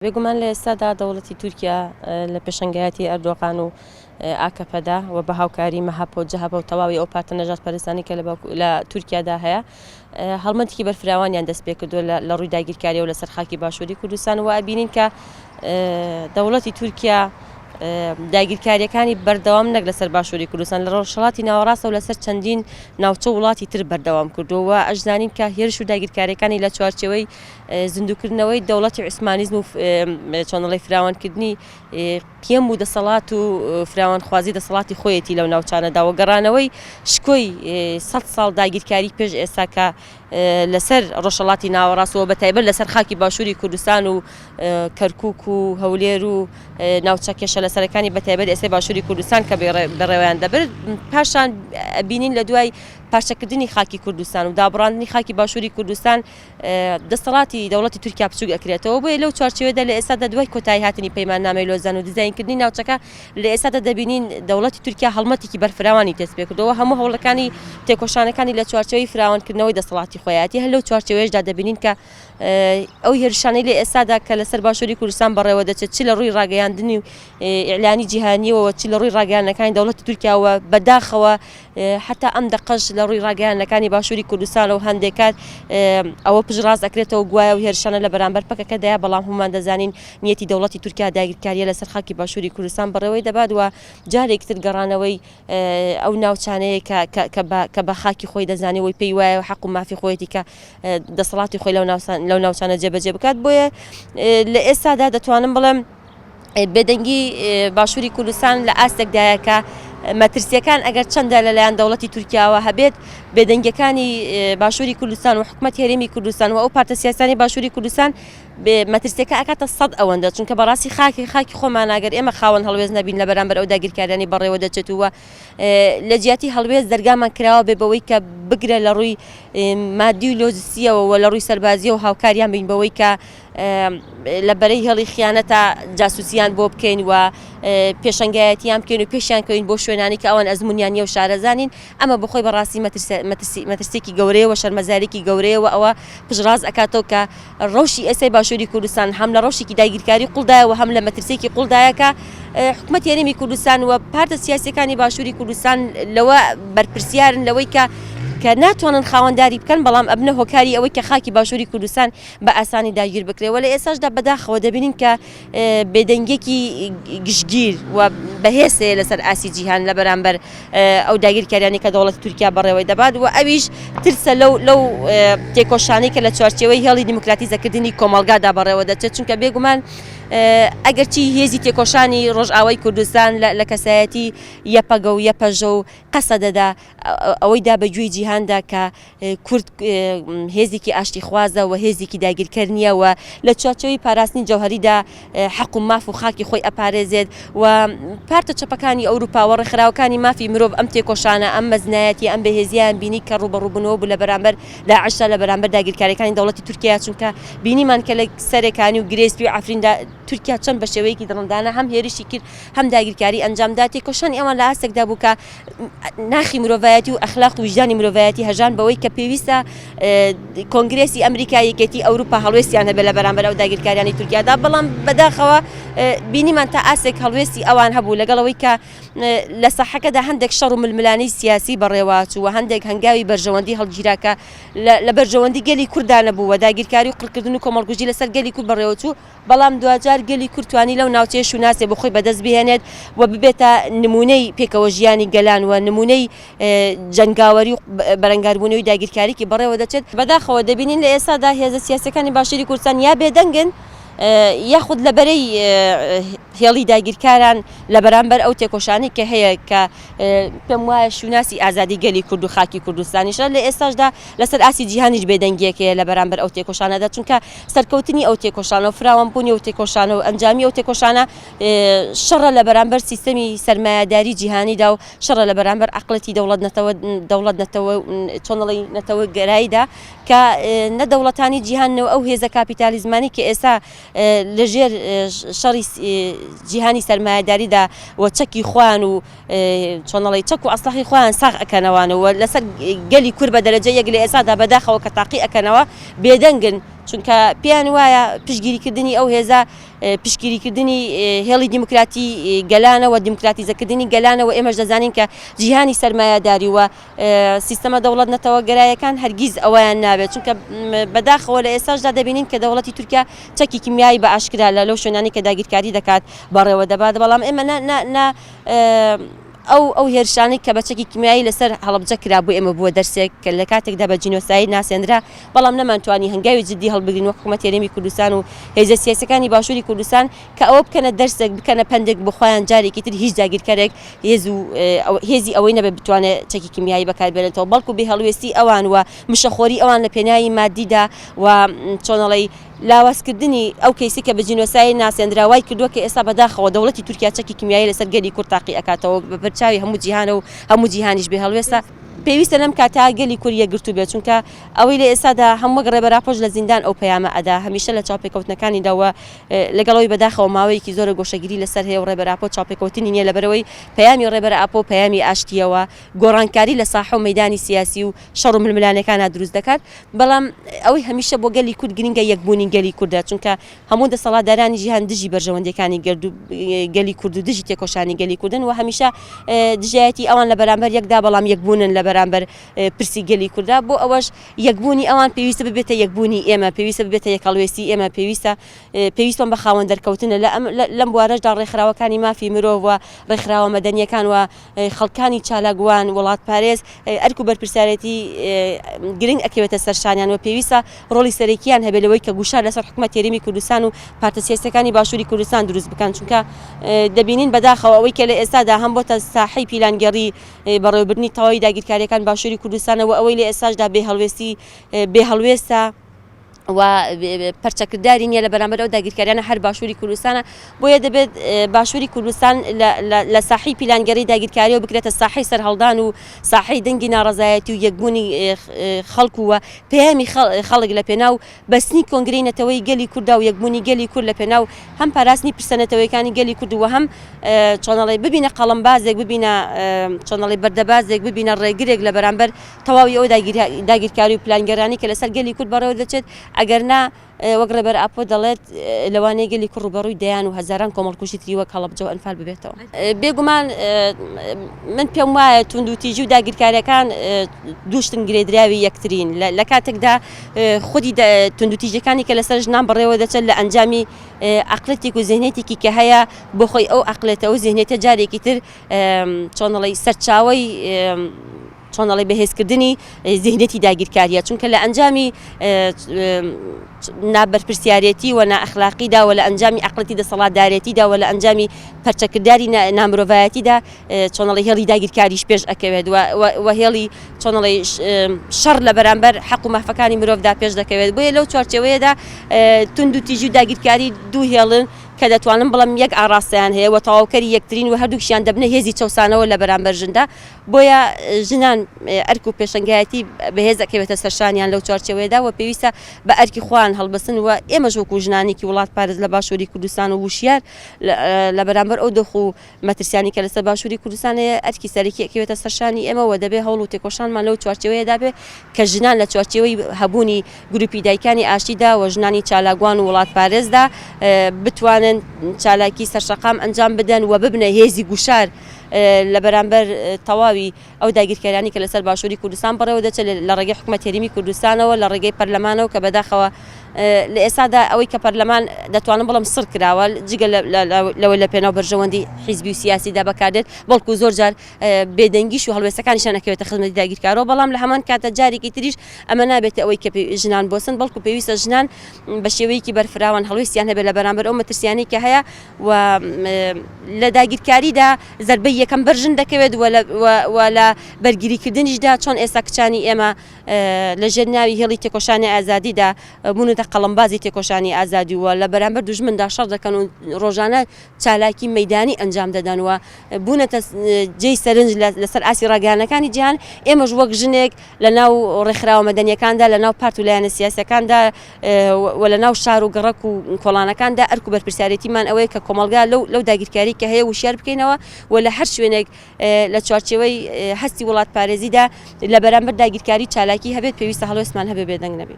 بێگومان لە ئێستادا دەوڵەتی تورکیا لە پێشەنگایەتی ئەردۆغان و ئاکەپەدا و بە هاوکاری مەهەپە و جەهەپە و تەواوی ئەو پارتە نەژادپەرستانەی کە لە تورکیادا هەیە هەڵمەتێکی بەرفراوانیان دەست پێکردووە لە ڕووی داگیرکاریەوە لەسەر خاکی باشووری کوردستان و ئەبینین کە دەوڵەتی تورکیا داگیرکاریەکانی بەردەوام نەک لەسەر باشووری کوردستان لە ڕۆژهەڵاتی ناوەڕاستەوە لەسەر چەندین ناوچە وڵاتی تر بەردەوام کردووە و ئەشزانین کە هێرش و داگیرکاریەکانی لە چوارچێوەی زیندووکردنەوەی دەوڵەتی عوسمانیزم و چۆنڵی فراوانکردنی قیەم و دەسەڵات و فراوانخوازی دەسەڵاتی خۆیەتی لەو ناوچانەدا و گەڕانەوەی شکۆی سەد ساڵ داگیرکاری پێش ئێستا کە لەسەر ڕۆژهەڵاتی ناوەڕاست و بەتایبەت لەسەر خاکی باشووری کوردستان و کەرکوک و هەولێر و ناوچە کێشە لەسەرەکانی بەتایبەت ئێستای باشووری کوردستان کە بەڕێوەیان دەبرد پاشان بینین لە دوای پارچەکردنی خاکی کوردستان و دابڕاندنی خاکی باشووری کوردستان دەسەڵاتی دەوڵەتی تورکیا بچووک ئەکرێتەوە، بۆیە لەو چوارچێوەیەدا لە ئێستادا دوای کۆتایی هاتنی پەیماننامەی لۆزان و دیزاینکردنی ناوچەکە لە ئێستادا دەبینین دەوڵەتی تورکیا هەڵمەتێکی بەرفراوانی دەستپێکردەوە هەموو هەوڵەکانی تێکۆشانەکانی لە چوارچێوەی فراوانکردنەوەی دەسەڵاتی خۆیەتی هەر لەو چوارچێوەیەشدا دەبینین کە ئەو هێرشانەی لە ئێستادا کە لەسەر باشووری کوردستان بەڕێوە دەچێت چ لە ڕووی ڕاگەیاندنی و ئیعلانی جیهانیەوە چ لە ڕووی ڕاگەیاندنەکانی دەوڵەتی تورکیاوە بەداخەوە حەتا ئەم دەقەش لە ڕووی ڕاگەیاندنەکانی باشووری کوردستانەوە هەندێک کات ئەوە پشتڕاست ئەکرێتەوە گوایە و هێرشانە لە بەرامبەر پەکەکەدایە، بەڵام هەموومان دەزانین نیەتی دەوڵەتی تورکیا داگیرکارییە لەسەر خاکی باشووری کوردستان بەڕێوەی دەبات و جارێکی تر گەڕانەوەی ئەو ناوچانەیە کە کە بە خاکی خۆی دەزانێ و پێی وایە حەق و مافی خۆیەتی کە دەسەڵاتی خۆی لەو ناوچانە جێبەجێ بکات بۆیە لە ئێستادا دەتوانم بڵێم بێدەنگی باشووری کوردستان لە ئاستێکدایە کە مەترسیەکان ئەگەر چەندە لەلایەن دەوڵەتی تورکیاوە هەبێت بێدەنگەکانی باشووری کوردستان و حکومەت هەرێمی کوردستان و ئەو پارتە سیاسانی باشووری کوردستان مەترسیەکە ئەکاتە سەد ئەوەندە چونکە بەڕاستی خاکی خاکی خۆمان ئەگەر ئێمە خاوەن هەڵوێست نەبین لە بەرامبەر ئەو داگیرکاریانی بەڕێوە دەچێت و لە جیاتی هەڵوێست دەرگامان کراوە بێ بەوەی کە بگرە لە ڕووی مادی و لۆجستیەوە و لە ڕووی سەربازیەوە هاوکاریان بین بەوەی کە لە بەرەی هێڵی خیانەتا جاسوسیان بۆ بکەین و پێشەنگایەتیان بکەین و پێشیان کەوین بۆ شوێنانی کە ئەوان ئەزمونیان نیە و شارەزانین ئەمە بخۆی بەڕاستی مەترسێکی گەورەیە و شەرمەزارێکی گەورەیە و ئەوە پشتڕاست ئەکاتەوە کە ڕەوشی ئێستای باشووری کوردستان هەم لە ڕەوشێکی داگیرکاری قوڵدایە و هەم لە مەترسێکی قوڵدایە کە حکومەتی هەرێمی کوردستان و پارتە سیاسیەکانی باشووری کوردستان لەوە بەرپرسیارن لەوەی کە کە ناتوانن خاوەنداری بکەن بەڵام ئەبنە هۆکاری ئەوەی کە خاکی باشووری کوردستان بە ئاسانی داگیر بکرێت و لە ئێستاشدا بەداخەوە دەبینین کە بێدەنگیەکی گشتگیر و بەهێز هەیە لەسەر ئاستی جیهان لە بەرامبەر ئەو داگیرکاریانی کە دەوڵەتی تورکیا بەڕێوەی دەبات و ئەویش ترسە لەو لەو تێکۆشانەی کە لە چوارچێوەی هێڵی دیموکراتیزەکردنی کۆمەڵگادا بەڕێوە دەچێت چونکە بێگومان ئەگەرچی هێزی تێکۆشانی ڕۆژئاوای کوردستان لە کەسایەتی یەپەگە و یەپەژە و قەسەدەدا ئەوەی دا بە گوێی جیهاندا کە کورد هێزێکی ئاشتیخوازە و هێزێکی داگیرکەر نییە و لە چوارچێوەی پاراستنی جەوهەریدا حەق و ماف و خاکی خۆی ئەپارێزێت و پارتە چەپەکانی ئەوروپا و ڕێکخراوەکانی مافی مرۆڤ ئەم تێکۆشانە ئەم مەزنایەتی ئەم بەهێزیان بینی کە ڕووبەڕووبوونەوە بوو لە بەرامبەر داعشدا لە بەرامبەر داگیرکاریەکانی دەوڵەتی تورکیا چونکە بینیمان کە لە سەرێکانی و گرێسپی و عەفریندا تورکیا چەند بە شێوەیەکی دڕندانە هەم هێرشی کرد هەم داگیرکاری ئەنجامدا تێکۆشانی ئەوان لە ئاستێکدا بوو کە ناخی مرۆڤایەتی و ئەخلاق و ویژدانی مرۆڤایەتی هەژان بەوەی کە پێویستە کۆنگرێسی ئەمریکا یەکێتی ئەوروپا هەڵوێستیان هەبێت لە بەرامبەر ئەو داگیرکاریانی تورکیادا بەڵام بەداخەوە بینیمان تا ئاستێک هەڵوێستی ئەوان هەبوو لەگەڵ ئەوەی کە لە ساحەکەدا هەندێک شەڕ و ململانێی سیاسی بەڕێوەچوو و هەندێک هەنگاوی بەرژەوەندی هەڵگیرا کە لە بەرژەوەندی گەلی کورددا نەبوو و داگیرکاری و قڕکردن و کۆمەڵکوژی لەسەر گەلی کورد بەڕێوەچوو بەڵام دواجار گەلی کورد توانی لەو ناوچەیە شوناسێ بۆ خۆی بەدەست بهێنێت و ببێتە نموونەی پێکەوەژیانی گەلان و نموونەی جەنگاوەری و بەرەنگاربوونەوەی داگیرکاریی بەڕێوە دەچێت. بەداخەوە دەبینین لە ئێستادا هێزە سیاسییەکانی باشووری کوردستان یا بێدەنگن یاخود لە بەرەی هێڵی داگیرکاران لە بەرامبەر ئەو تێکۆشانەی کە هەیە کە پێم وایە شوناسی ئازادی گەلی کورد و خاکی کوردستانیشە لە ئێستاشدا لەسەر ئاستی جیهانیش بێدەنگیەک هەیە لە بەرامبەر ئەو تێکۆشانەدا چونکە سەرکەوتنی ئەو تێکۆشانە و فراوانبوونی ئەو تێکۆشانە و ئەنجامی ئەو تێکۆشانە شەڕە لە بەرامبەر سیستەمی سەرمایەداری جیهانیدا و شەڕە لە بەرامبەر عەقڵێتی دەوڵەت نەتەوە دەوڵەت نەتەوە چۆن دەڵێی نەتەوە گەراییدا کە نە دەوڵەتانی جیهان و ئەو هێزە کاپیتالیزمانی کە ئێستا لەژێر شەڕی جیهانی سەرمایەداریدا و چەکی خۆیان و چۆن دەڵێی چەک و ئەسلحی خۆیان ساغ ئەکەنەوان و لەسەر گەلی کورد بە دەرەجە یەک لە ئێستادا بەداخەوە کە تاقی ئەکەنەوە بێدەنگن. چونکە پێیان وایە پشتگیریکردنی ئەو هێزە پشتگیریکردنی هێڵی دیموکراتی گەلانە و دیموکراتیزەکردنی گەلانە و ئێمەش دەزانین کە جیهانی سەرمایەداری و سیستەمە دەوڵەت نەتەوە گەرایەکان هەرگیز ئەوەیان ناوێت چونکە بەداخەوە لە ئێستاشدا دەبینین کە دەوڵەتی تورکیا چەکی کیمیایی بە ئاشکرا لە لەو شوێنانی کە داگیرکاری دەکات بەڕێوە دەبات بەڵام ئێمە نا ئەو ئەو هێرشانەی کە بە چەکی کیمیایی لەسەر هەڵەبجە کرا بۆ ئێمە بووە دەرسێک کە لە کاتێکدا بە جینۆساید ناسێنرا بەڵام نەمانتوانی هەنگاوی جدی هەڵبگرین وەک حکومەتی هەرێمی کوردستان و هێزە سیاسیەکانی باشووری کوردستان کە ئەوە بکەنە دەرسێک بکەنە پەندێک بۆ خۆیان جارێکی تر هیچ داگیرکەرێک هێز و هێزی ئەوەی نەبێت بتوانێت چەکی کیمیایی بەکاربێنێتەوە بەڵکو بێ هەڵوێستی ئەوان و مشەخۆری ئەوان لە پێناوی مادیدا و چۆنەڵی لاوازکردنی ئەو کەیسەی کە بە جینۆساید ناسێندرا وای کردووە کە ئێستا بەداخەوە دەوڵەتی تورکیا چەکی کیمیایی لەسەر گەلی کورد تاقی ئەکاتەوە بە بەرچاوی هەموو جیهانە و هەموو جیهانیش بێ هەڵوێستە. پێویستە لەم کاتە گەلی کورد یەکگرتوو بێت چونکە ئەوەی لە ئێستادا هەم وەک ڕێبەر ئاپۆش لە زیندان ئەو پەیامە ئەدا هەمیشە لە چاوپێکەوتنەکانیدا و لەگەڵ ئەوەی بەداخەوە ماوەیەکی زۆرە گۆشەگیری لەسەر هەیە و ڕێبەر ئاپۆ چاوپێکەوتنی نییە لەبەرئەوەی پەیامی ڕێبەر ئاپۆ پەیامی ئاشتییەوە گۆڕانکاری لە ساحە و مەیدانی سیاسی و شەڕ و ململانێکانا دروست دەکات، بەڵام ئەوەی هەمیشە بۆ گەلی کورد گرنگە یەکبوونی گەلی کوردە، چونکە هەموو دەسەڵاتدارانی جیهان دژی بەرژەوەندیەکانی گەلی کورد و دژی تێکۆشانی گەلی کوردن و هەمیشە دژایەتی ئەوان لە بەرامبەر یەکدا بەڵام یەکبوونن لە بەرامبەر پرسی گەلی کورددا، بۆ ئەوەش یەکبوونی ئەوان پێویستە ببێتە یەکبوونی ئێمە، پێویستە ببێتە یەکهەڵوێستی ئێمە، پێویستە پێویستمان بە خاوەن دەرکەوتنە لەم بوارەشدا ڕێکخراوەکانی مافی مرۆڤ و ڕێکخراوە مەدەنیەکان و خەڵکانی چالاکوان، وڵاتپارێز ئەرک و بەرپرسیارێتی گرنگ ئەکەوێتە سەر شانیان و پێویستە ڕۆڵی سەرەکییان هەبێت لەوەی کە گوشار لەسەر حکومەتی هەرێمی کوردستان و پارتە سیاسیەکانی باشووری کوردستان دروست بکەن چونکە دەبینین بەداخەوە ئەوەی کە لە ئێستادا هەم بۆتە ساحەی پیلانگێڕی بەڕێوەبردنی تەواوی داگیرکاریەکان باشووری کوردستانە و ئەوەی لە ئێستاشدا بێ هەڵوێستی بێ هەڵوێستە و پەرچەکرداری نییە لە بەرامبەر ئەو داگیرکاریانە هەر باشووری کوردستانە بۆیە دەبێت باشووری کوردستان لە ساحەی پیلانگەری داگیرکاریەوە بکرێتە ساحەی سەرهەڵدان و ساحەی دەنگی ناڕەزایەتی و یەکبوونی خەڵک و پەیامی خەڵک لە پێناو بەستنی کۆنگرەی نەتەوەی گەلی کورددا و یەکبوونی گەلی کورد لە پێناو هەم پاراستنی پرسە نەتەوەیەکانی گەلی کورد و هەم چۆنەڵی ببینە قەڵەمبازێک ببینە چۆنەڵی بەردەبازێک ببینە ڕێگرێک لە بەرامبەر تەواوی ئەو داگیرکاری و پلانگێڕیانەی کە لەسەر گەلی کورد بەڕێوە دەچێت، ئەگەرنا وەک ڕێبەر ئاپۆ دەڵێت لەوانەیە گەلی کورد ڕووبەڕووی دەیان و هەزاران کۆمەڵکوژی تری وەک هەڵەبجە و ئەنفال ببێتەوە. بێگومان من پێم وایە توندوتیژی و داگیرکارییەکان دوو شتن گرێدراوی یەکترین، لە کاتێکدا خودی توندوتیژیەکانی کە لەسەر ژنان بەڕێوە دەچێت لە ئەنجامی عەقڵێتێک و زیهنیەتێکی کە هەیە بۆ خۆی ئەو عەقڵێتە و زیهنیەتە جارێکی تر چۆن دەڵێی سەرچاوەی چۆن دەڵێی بەهێزکردنی زیهنیەتی داگیرکاریە چونکە لە ئەنجامی نابەرپرسیارێتی و نائەخلاقیدا و لە ئەنجامی عەقڵێتی دەسەڵاتدارێتیدا و لە ئەنجامی پەرچەکرداری نامرۆڤایەتیدا چۆن دەڵێی هێڵی داگیرکاریش پێش ئەکەوێت و هێڵی چۆن دەڵێی شەڕ لە بەرامبەر حەق و مافەکانی مرۆڤدا پێش دەکەوێت بۆیە لەو چوارچێوەیەدا توندوتیژی و داگیرکاری دوو هێڵن کە دەتوانم بڵێم یەک ئاڕاستەیان هەیە و تەواوکەری یەکترین و هەردووکیان دەبنە هێزی چەوسانەوە لە بەرامبەر ژندا بۆیە ژنان ئەرک و پێشەنگایەتی بەهێز ئەکەوێتە سەر شانیان لەو چوارچێوەیەدا و پێویستە بە ئەرکی خۆیان هەڵبستن و ئێمەش وەکو ژنانێکی وڵاتپارێز لە باشووری کوردستان و وشیار لە بەرامبەر ئەو دۆخ و مەترسیانی کە لەسەر باشووری کوردستان هەیە ئەرکی سەرەکی ئەکەوێتە سەر شانی ئێمە و دەبێ هەوڵ و تێکۆشانمان لەو چوارچێوەیەدا بێ کە ژنان لە چوارچێوەی هەبوونی گروپی دایکانی ئاشتیدا و ژنانی چالاکوان و وڵاتپارێزدا بتوانن چالاکی سەرشەقام ئەنجام بدەن و ببنە هێزی گوشار لە بەرامبەر تەواوی ئەو داگیرکەرانی کە لەسەر باشووری کوردستان بەڕێوە دەچێت لە ڕێگەی حکومەت هەرێمی کوردستانەوە لە ڕێگەی پەرلەمانەوە کە بەداخەوە لە ئێستادا ئەوەی کە پەرلەمان دەتوانم بڵێم سڕ کراوە جگە لەوەی لە پێناو بەرژەوەندی حیزبی و سیاسیدا بەکاردێت بەڵکو زۆر جار بێدەنگیش و هەڵوێستەکانیشیان ئەکەوێتە خزمەتی داگیرکارەوە بەڵام لە هەمان کاتدا جارێکی تریش ئەمە نابێتە ئەوەی کە ژنان بۆسن بەڵکو پێویستە ژنان بە شێوەیەکی بەرفراوان هەڵوێستیان هەبێت لە بەرامبەر ئەو مەترسیانەی کە هەیە و لە داگیرکاریدا زەربەی یەکەم بەر ژن دەکەوێت و لە بەرگریکردنیشدا چۆن ئێستا کچانی ئێمە لە ژێر ناوی هێڵی تێکۆشانی ئازادیدا بوونەتە قەڵەمبازی تێکۆشانی ئازادی و لە بەرامبەر دوژمندا شەڕ دەکەن و ڕۆژانە چالاکی مەیدانی ئەنجام دەدەن و بوونەتە جێی سەرنج لەسەر ئاستی ڕاگەیاندنەکانی جیهان، ئێمەش وەک ژنێک لە ناو ڕێکخراوە مەدەنییەکاندا، لە ناو پارت و لایەنە سیاسییەکاندا و لە ناو شار و گەڕەک و کۆڵانەکاندا ئەرک و بەرپرسیارێتیمان ئەوەیە کە کۆمەڵگا لەو داگیرکاریی کە هەیە وشیار بکەینەوە و لە هەر شوێنێک لە چوارچێوەی هەستی وڵاتپارێزیدا لە بەرامبەر داگیرکاری چالاکی هەبێت پێویستە هەڵوێستمان هەبێ بێدەنگ نەبین.